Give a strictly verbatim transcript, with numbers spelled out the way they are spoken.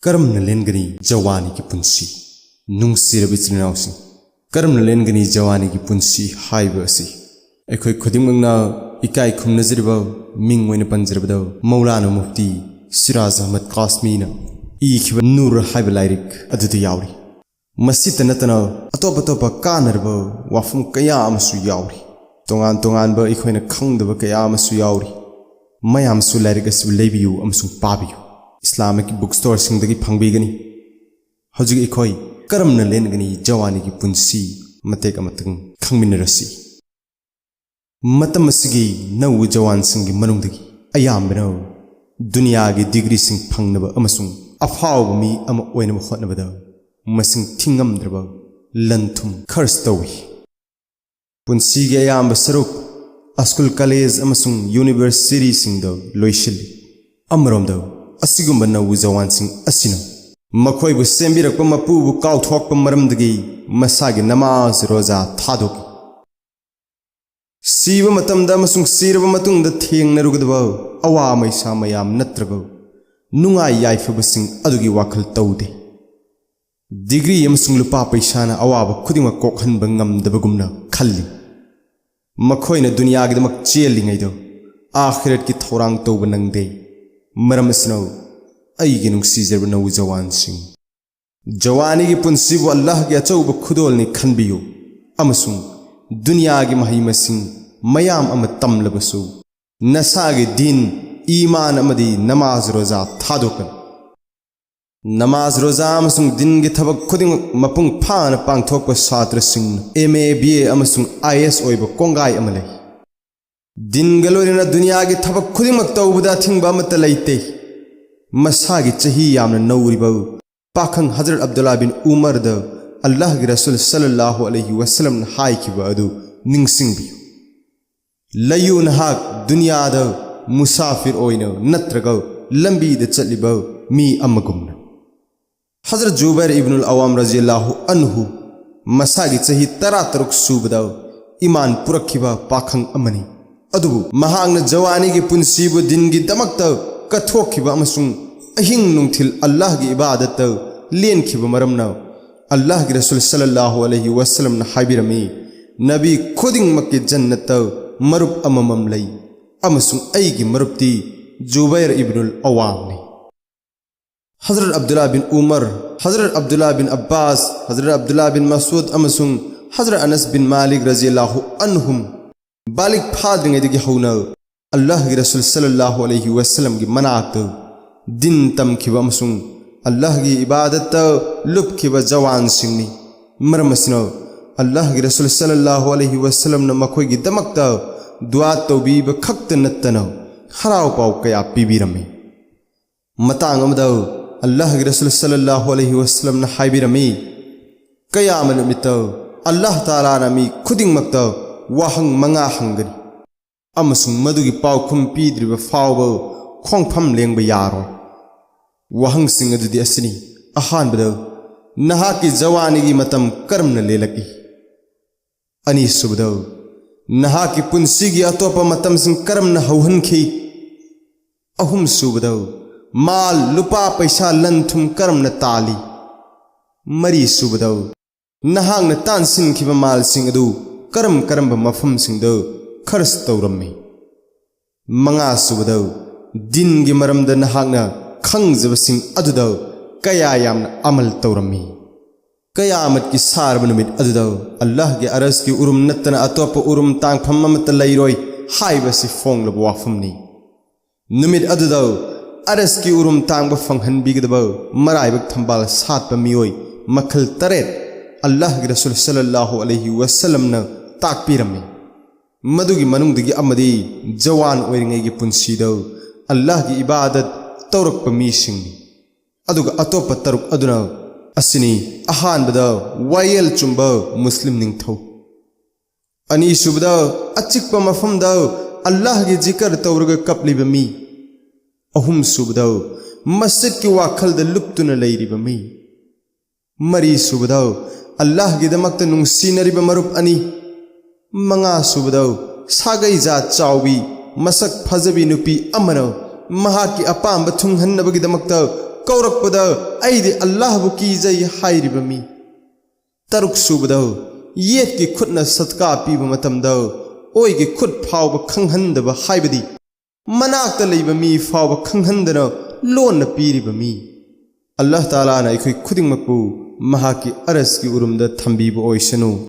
ꯀꯔꯝꯅ ꯂꯦꯟꯒꯅꯤ ꯖꯋꯥꯅꯤꯒꯤ ꯄꯨꯟꯁꯤ? ꯅꯨꯡꯁꯤꯔꯕ ꯏꯆꯤꯜ ꯏꯅꯥꯎꯁꯤꯡ, ꯀꯔꯝꯅ ꯂꯦꯟꯒꯅꯤ ꯖꯋꯥꯅꯤꯒꯤ ꯄꯨꯟꯁꯤ ꯍꯥꯏꯕ ꯑꯁꯤ ꯑꯩꯈꯣꯏ ꯈꯨꯗꯤꯡꯃꯛꯅ ꯏꯀꯥꯏ ꯈꯨꯝꯅꯖꯔꯤꯕ, ꯃꯤꯡ ꯑꯣꯏꯅ ꯄꯟꯖꯔꯕꯗ ꯃꯧꯂꯥꯅꯥ ꯃꯨꯐꯇꯤ ꯁꯤꯔꯥꯖ ꯑꯍꯃꯗ ꯀꯥꯁꯃꯤꯅ ꯏꯈꯤꯕ ꯅꯨꯔ ꯍꯥꯏꯕ ꯂꯥꯏꯔꯤꯛ ꯑꯗꯨꯗ ꯌꯥꯎꯔꯤ꯫ ꯃꯁꯤꯇ ꯅꯠꯇꯅ ꯑꯇꯣꯞ ꯑꯇꯣꯞꯄ ꯀꯥꯟꯅꯔꯕ ꯋꯥꯐꯝ ꯀꯌꯥ ꯑꯃꯁꯨ ꯌꯥꯎꯔꯤ꯫ ꯇꯣꯉꯥꯟ ꯇꯣꯉꯥꯟꯕ ꯑꯩꯈꯣꯏꯅ ꯈꯪꯗꯕ ꯀꯌꯥ ꯑꯃꯁꯨ ꯌꯥꯎꯔꯤ꯫ ꯃꯌꯥꯝꯁꯨ ꯂꯥꯏꯔꯤꯛ ꯑꯁꯤꯕꯨ ꯂꯩꯕꯤꯌꯨ ꯑꯃꯁꯨꯡ ꯄꯥꯕꯤꯌꯨ꯫ Islamic book storeꯁꯤꯡꯗꯒꯤ ꯐꯪꯕꯤꯒꯅꯤ꯫ ꯍꯧꯖꯤꯛ ꯑꯩꯈꯣꯏ ꯀꯔꯝꯅ ꯂꯦꯟꯒꯅꯤ ꯖꯋꯥꯅꯤꯒꯤ ꯄꯨꯟꯁꯤ ꯃꯇꯦꯛ ꯑꯃꯇꯪ ꯈꯪꯃꯤꯟꯅꯔꯁꯤ꯫ ꯃꯇꯝ ꯑꯁꯤꯒꯤ ꯅꯧ ꯖꯋꯥꯟꯁꯤꯡꯒꯤ ꯃꯅꯨꯡꯗꯒꯤ ꯑꯌꯥꯝꯕꯅ ꯗꯨꯅꯤꯌꯥꯒꯤ ꯗꯤꯒ꯭ꯔꯤꯁꯤꯡ ꯐꯪꯅꯕ ꯑꯃꯁꯨꯡ ꯑꯐꯥꯎꯕ ꯃꯤ ꯑꯃ ꯑꯣꯏꯅꯕ ꯍꯣꯠꯅꯕꯗ ꯃꯁꯤꯡ ꯊꯤꯉꯝꯗ꯭ꯔꯕ ꯂꯟ ꯊꯨꯝ ꯈꯔꯆ ꯇꯧꯏ꯫ ꯄꯨꯟꯁꯤꯒꯤ ꯑꯌꯥꯝꯕ ꯁꯔꯨꯛ ꯁ꯭ꯀꯨꯜ, ꯀꯣꯂꯦꯖ ꯑꯃꯁꯨꯡ ꯌꯨꯅꯤꯚꯔꯁꯤꯇꯤꯁꯤꯡꯗ ꯂꯣꯏꯁꯤꯜꯂꯤ꯫ ꯑꯃꯔꯣꯝꯗ, ꯑꯁꯤꯒꯨꯝꯕ ꯅꯧ ꯖꯋꯥꯟꯁꯤꯡ ꯑꯁꯤꯅ ꯃꯈꯣꯏꯕꯨ ꯁꯦꯝꯕꯤꯔꯛꯄ ꯃꯄꯨꯕꯨ ꯀꯥꯎꯊꯣꯛꯄ ꯃꯔꯝꯗꯒꯤ ꯃꯁꯥꯒꯤ ꯅꯃꯥꯖ ꯔꯣꯖꯥ ꯊꯥꯗꯣꯛꯏ꯫ ꯁꯤꯕ ꯃꯇꯝꯗ ꯑꯃꯁꯨꯡ ꯁꯤꯔꯕ ꯃꯇꯨꯡꯗ ꯊꯦꯡꯅꯔꯨꯒꯗꯕ ꯑꯋꯥ ꯃꯩꯁꯥ ꯃꯌꯥꯝ ꯅꯠꯇ꯭ꯔꯒ ꯅꯨꯡꯉꯥꯏ ꯌꯥꯏꯐꯕꯁꯤꯡ ꯑꯗꯨꯒꯤ ꯋꯥꯈꯜ ꯇꯧꯗꯦ꯫ ꯗꯤꯒ꯭ꯔꯤ ꯑꯃꯁꯨꯡ ꯂꯨꯄꯥ ꯄꯩꯁꯥꯅ ꯑꯋꯥꯕ ꯈꯨꯗꯤꯡꯃꯛ ꯀꯣꯛꯍꯟꯕ ꯉꯝꯗꯕꯒꯨꯝꯅ ꯈꯜꯂꯤ꯫ ꯃꯈꯣꯏꯅ ꯗꯨꯅꯤꯌꯥꯒꯤꯗꯃꯛ ꯆꯦꯜꯂꯤꯉꯩꯗ ꯑꯥꯈꯤꯔꯠꯀꯤ ꯊꯧꯔꯥꯡ ꯇꯧꯕ ꯅꯪꯗꯦ꯫ ꯃꯔꯝ ꯑꯁꯤꯅ, ꯑꯩꯒꯤ ꯅꯨꯡꯁꯤꯖꯔꯕ ꯅꯧ ꯖꯋꯥꯟꯁꯤꯡ, ꯖꯋꯥꯅꯤꯒꯤ ꯄꯨꯟꯁꯤꯕꯨ ꯑꯜꯂꯥꯍꯒꯤ ꯑꯆꯧꯕ ꯈꯨꯗꯣꯜꯅꯤ ꯈꯟꯕꯤꯌꯨ, ꯑꯃꯁꯨꯡ ꯗꯨꯅꯤꯌꯥꯒꯤ ꯃꯍꯩ ꯃꯁꯤꯡ ꯃꯌꯥꯝ ꯑꯃ ꯇꯝꯂꯕꯁꯨ, ꯅꯁꯥꯒꯤ ꯗꯤꯟ, ꯏꯃꯥꯟ ꯑꯃꯗꯤ ꯅꯃꯥꯖ ꯔꯣꯖꯥ ꯊꯥꯗꯣꯛꯀꯅꯨ꯫ ꯅꯃꯥꯖ ꯔꯣꯖꯥ ꯑꯃꯁꯨꯡ ꯗꯤꯟꯒꯤ ꯊꯕꯛ ꯈꯨꯗꯤꯡꯃꯛ ꯃꯄꯨꯡ ꯐꯥꯅ ꯄꯥꯡꯊꯣꯛꯄ ꯁꯥꯇ꯭ꯔꯁꯤꯡꯅ M A, B A ꯑꯃꯁꯨꯡ I A S ꯑꯣꯏꯕ ꯀꯣꯡꯒꯥꯏ ꯑꯃ ꯂꯩ꯫ ꯗꯤꯟꯒ ꯂꯣꯏꯅꯅ ꯗꯨꯅꯤꯌꯥꯒꯤ ꯊꯕꯛ ꯈꯨꯗꯤꯡꯃꯛ ꯇꯧꯕꯗ ꯑꯊꯤꯡꯕ ꯑꯃꯠꯇ ꯂꯩꯇꯦ꯫ ꯃꯁꯥꯒꯤ ꯆꯍꯤ ꯌꯥꯝꯅ ꯅꯧꯔꯤꯕ ꯄꯥꯈꯪ ꯍꯖꯔꯠ ꯑꯕꯗꯨꯜꯂꯥ ꯕꯤꯟ ꯎꯃꯔꯗ ꯑꯜꯂꯥꯍꯒꯤ ꯔꯁꯨꯜ ꯁꯜꯂꯜꯂꯥꯍꯨ ꯑꯂꯩꯍꯤ ꯋꯁꯜꯂꯝꯅ ꯍꯥꯏꯈꯤꯕ ꯑꯗꯨ ꯅꯤꯡꯁꯤꯡꯕꯤꯌꯨ, "ꯂꯩꯌꯨ ꯅꯍꯥꯛ ꯗꯨꯅꯤꯌꯥꯗ ꯃꯨꯁꯥꯐꯤꯔ ꯑꯣꯏꯅ ꯅꯠꯇ꯭ꯔꯒ ꯂꯝꯕꯤꯗ ꯆꯠꯂꯤꯕ ꯃꯤ ꯑꯃꯒꯨꯝꯅ"꯫ ꯍꯖꯔꯠ ꯖꯨꯕꯩꯔ ꯏꯕꯅꯨꯜ ꯑꯋꯥꯝ ꯔꯖꯤꯌꯜꯂꯥꯍꯨ ꯑꯟꯍꯨ ꯃꯁꯥꯒꯤ ꯆꯍꯤ ꯇꯔꯥꯇꯔꯨꯛ ꯁꯨꯕꯗ ꯏꯃꯥꯟ ꯄꯨꯔꯛꯈꯤꯕ ꯄꯥꯈꯪ ꯑꯃꯅꯤ꯫ ꯑꯗꯨꯕꯨ ꯃꯍꯥꯛꯅ ꯖꯋꯥꯅꯤꯒꯤ ꯄꯨꯟꯁꯤꯕꯨ ꯗꯤꯟꯒꯤꯗꯃꯛꯇ ꯀꯠꯊꯣꯛꯈꯤꯕ ꯑꯃꯁꯨꯡ ꯑꯍꯤꯡ ꯅꯨꯡꯊꯤꯜ ꯑꯜꯂꯥꯍꯒꯤ ꯏꯕꯥꯗꯠꯇ ꯂꯦꯟꯈꯤꯕ ꯃꯔꯝꯅ ꯑꯜꯂꯥꯍꯒꯤ ꯔꯁꯨꯜ ꯁꯜꯂꯜꯂꯥꯍꯨ ꯑꯂꯩꯍꯤ ꯋꯁꯜꯂꯝꯅ ꯍꯥꯏꯕꯤꯔꯝꯃꯤ, "ꯅꯕꯤ ꯈꯨꯗꯤꯡꯃꯛꯀꯤ ꯖꯟꯅꯠꯇ ꯃꯔꯨꯞ ꯑꯃꯃꯝ ꯂꯩ ꯑꯃꯁꯨꯡ ꯑꯩꯒꯤ ꯃꯔꯨꯞꯇꯤ ꯖꯨꯕꯩꯔ ꯏꯕꯅꯨꯜ ꯑꯋꯥꯝꯅꯤ"꯫ ꯍꯖꯔꯠ ꯑꯕꯗꯨꯜꯂꯥ ꯕꯤꯟ ꯎꯃꯔ, ꯍꯖꯔꯠ ꯑꯕꯗꯨꯜꯂꯥ ꯕꯤꯟ ꯑꯕꯥꯁ, ꯍꯖꯔꯠ ꯑꯕꯗꯨꯜꯂꯥ ꯕꯤꯟ ꯃꯁꯎꯗ ꯑꯃꯁꯨꯡ ꯍꯖꯔꯠ ꯑꯅꯁ ꯕꯤꯟ ꯃꯥꯂꯤꯛ ꯔꯖꯤꯌꯜꯂꯥꯍꯨ ꯑꯟꯍꯨꯝ ꯕꯥꯂꯤꯒ ꯐꯥꯗ꯭ꯔꯤꯉꯩꯗꯒꯤ ꯍꯧꯅ ꯑꯜꯂꯥꯍꯒꯤ ꯔꯁꯨꯜ ꯁꯜꯂꯜꯂꯥꯍꯨ ꯑꯂꯩꯍꯤ ꯋꯁꯜꯂꯝꯒꯤ ꯃꯅꯥꯛꯇ ꯗꯤꯟ ꯇꯝꯈꯤꯕ ꯑꯃꯁꯨꯡ ꯑꯜꯂꯥꯍꯒꯤ ꯏꯕꯥꯗꯠꯇ ꯂꯨꯞꯈꯤꯕ ꯖꯋꯥꯟꯁꯤꯡꯅꯤ꯫ ꯃꯔꯝ ꯑꯁꯤꯅ ꯑꯜꯂꯥꯍꯒꯤ ꯔꯁꯨꯜ ꯁꯜꯂꯜꯂꯥꯍꯨ ꯑꯂꯩꯍꯤ ꯋꯁꯜꯂꯝꯅ ꯃꯈꯣꯏꯒꯤꯗꯃꯛꯇ ꯗꯨꯋꯥ ꯇꯧꯕꯤꯕ ꯈꯛꯇ ꯅꯠꯇꯅ ꯍꯔꯥꯎ ꯄꯥꯎ ꯀꯌꯥ ꯄꯤꯕꯤꯔꯝꯃꯤ꯫ ꯃꯇꯥꯡ ꯑꯃꯗ ꯑꯜꯂꯥꯍꯒꯤ ꯔꯁꯨꯜ ꯁꯜꯂꯜꯂꯥꯍꯨ ꯑꯂꯩꯍꯤ ꯋꯁꯜꯂꯝꯅ ꯍꯥꯏꯕꯤꯔꯝꯃꯤ, "ꯀꯌꯥꯃ ꯅꯨꯃꯤꯠꯇ ꯑꯜꯂꯥꯍ ꯇꯥꯂꯥꯅ ꯃꯤ ꯈꯨꯗꯤꯡꯃꯛꯇ ꯋꯥꯍꯪ ꯃꯉꯥ ꯍꯪꯒꯅꯤ ꯑꯃꯁꯨꯡ ꯃꯗꯨꯒꯤ ꯄꯥꯎꯈꯨꯝ ꯄꯤꯗ꯭ꯔꯤꯕ ꯐꯥꯎꯕ ꯈꯣꯡꯐꯝ ꯂꯦꯡꯕ ꯌꯥꯔꯣꯏ"꯫ ꯋꯥꯍꯪꯁꯤꯡ ꯑꯗꯨꯗꯤ ꯑꯁꯤꯅꯤ: ꯑꯍꯥꯟꯕꯗ, ꯅꯍꯥꯛꯀꯤ ꯖꯋꯥꯅꯤꯒꯤ ꯃꯇꯝ ꯀꯔꯝꯅ ꯂꯦꯜꯂꯛꯏ? ꯑꯅꯤꯁꯨꯕꯗ, ꯅꯍꯥꯛꯀꯤ ꯄꯨꯟꯁꯤꯒꯤ ꯑꯇꯣꯞꯄ ꯃꯇꯝꯁꯤꯡ ꯀꯔꯝꯅ ꯍꯧꯍꯟꯈꯤ? ꯑꯍꯨꯝꯁꯨꯕꯗ, ꯃꯥꯜ, ꯂꯨꯄꯥ ꯄꯩꯁꯥ, ꯂꯟ ꯊꯨꯝ ꯀꯔꯝꯅ ꯇꯥꯜꯂꯤ? ꯃꯔꯤꯁꯨꯕꯗ, ꯅꯍꯥꯛꯅ ꯇꯥꯟꯁꯤꯟꯈꯤꯕ ꯃꯥꯜꯁꯤꯡ ꯑꯗꯨ ꯀꯔꯝ ꯀꯔꯝꯕ ꯃꯐꯝꯁꯤꯡꯗ ꯈꯔꯆ ꯇꯧꯔꯝꯃꯤ? ꯃꯉꯥꯁꯨꯕꯗ, ꯗꯤꯟꯒꯤ ꯃꯔꯝꯗ ꯅꯍꯥꯛꯅ ꯈꯪꯖꯕꯁꯤꯡ ꯑꯗꯨꯗ ꯀꯌꯥ ꯌꯥꯝꯅ ꯑꯃꯜ ꯇꯧꯔꯝꯃꯤ? ꯀꯌꯥꯃꯠꯀꯤ ꯁꯥꯔꯕ ꯅꯨꯃꯤꯠ ꯑꯗꯨꯗ ꯑꯜꯂꯥꯍꯒꯤ ꯑꯔꯁꯀꯤ ꯎꯔꯨꯝ ꯅꯠꯇꯅ ꯑꯇꯣꯞꯄ ꯎꯔꯨꯝ ꯇꯥꯡꯐꯝ ꯑꯃꯠꯇ ꯂꯩꯔꯣꯏ ꯍꯥꯏꯕꯁꯤ ꯐꯣꯡꯂꯕ ꯋꯥꯐꯝꯅꯤ꯫ ꯅꯨꯃꯤꯠ ꯑꯗꯨꯗ ꯑꯔꯁꯀꯤ ꯎꯔꯨꯝ ꯇꯥꯡꯕ ꯐꯪꯍꯟꯕꯤꯒꯗꯕ ꯃꯔꯥꯏꯕꯛ ꯊꯝꯕꯥꯜ ꯁꯥꯠꯄ ꯃꯤꯑꯣꯏ ꯃꯈꯜ ꯇꯔꯦꯠ ꯑꯜꯂꯥꯍꯒꯤ ꯔꯁꯨꯜ ꯁꯜꯂꯜꯂꯥꯍꯨ ꯑꯂꯩꯍꯤ ꯋꯁꯜꯂꯝꯅ ꯇꯥꯛꯄꯤꯔꯝꯃꯤ꯫ ꯃꯗꯨꯒꯤ ꯃꯅꯨꯡꯗꯒꯤ ꯑꯃꯗꯤ ꯖꯋꯥꯟ ꯑꯣꯏꯔꯤꯉꯩꯒꯤ ꯄꯨꯟꯁꯤꯗ ꯑꯜꯂꯥꯍꯒꯤ ꯏꯕꯥꯗꯠ ꯇꯧꯔꯛꯄ ꯃꯤꯁꯤꯡꯅꯤ꯫ ꯑꯗꯨꯒ ꯑꯇꯣꯞꯄ ꯇꯔꯨꯛ ꯑꯗꯨꯅ ꯑꯁꯤꯅꯤ: ꯑꯍꯥꯟꯕꯗ, ꯋꯥꯌꯦꯜ ꯆꯨꯝꯕ ꯃꯨꯁꯂꯤꯝ ꯅꯤꯡꯊꯧ; ꯑꯅꯤꯁꯨꯕꯗ, ꯑꯆꯤꯛꯄ ꯃꯐꯝꯗ ꯑꯜꯂꯥꯍꯒꯤ ꯖꯤꯀꯔ ꯇꯧꯔꯒ ꯀꯞꯂꯤꯕ ꯃꯤ; ꯑꯍꯨꯝꯁꯨꯕꯗ, ꯃꯁꯖꯤꯗꯀꯤ ꯋꯥꯈꯜꯗ ꯂꯨꯞꯇꯨꯅ ꯂꯩꯔꯤꯕ ꯃꯤ; ꯃꯔꯤꯁꯨꯕꯗ, ꯑꯜꯂꯥꯍꯒꯤꯗꯃꯛꯇ ꯅꯨꯡꯁꯤꯅꯔꯤꯕ ꯃꯔꯨꯞ ꯑꯅꯤ; ꯃꯉꯥꯁꯨꯕꯗ, ꯁꯥꯒꯩ ꯖꯥꯠ ꯆꯥꯎꯕꯤ, ꯃꯁꯛ ꯐꯖꯕꯤ ꯅꯨꯄꯤ ꯑꯃꯅ ꯃꯍꯥꯛꯀꯤ ꯑꯄꯥꯝꯕ ꯊꯨꯡꯍꯟꯅꯕꯒꯤꯗꯃꯛꯇ ꯀꯧꯔꯛꯄꯗ ꯑꯩꯗꯤ ꯑꯜꯂꯥꯍꯕꯨ ꯀꯤꯖꯩ ꯍꯥꯏꯔꯤꯕ ꯃꯤ꯫ ꯇꯔꯨꯛ ꯁꯨꯕꯗ, ꯌꯦꯠꯀꯤ ꯈꯨꯠꯅ ꯁꯗꯀꯥ ꯄꯤꯕ ꯃꯇꯝꯗ ꯑꯣꯏꯒꯤ ꯈꯨꯠ ꯐꯥꯎꯕ ꯈꯪꯍꯟꯗꯕ ꯍꯥꯏꯕꯗꯤ ꯃꯅꯥꯛꯇ ꯂꯩꯕ ꯃꯤ ꯐꯥꯎꯕ ꯈꯪꯍꯟꯗꯅ ꯂꯣꯟꯅ ꯄꯤꯔꯤꯕ ꯃꯤ꯫ ꯑꯜꯂꯥꯍ ꯇꯥꯂꯥꯅ ꯑꯩꯈꯣꯏ ꯈꯨꯗꯤꯡꯃꯛꯄꯨ ꯃꯍꯥꯛꯀꯤ ꯑꯔꯁꯀꯤ ꯎꯔꯨꯝꯗ ꯊꯝꯕꯤꯕ ꯑꯣꯏꯁꯅꯨ꯫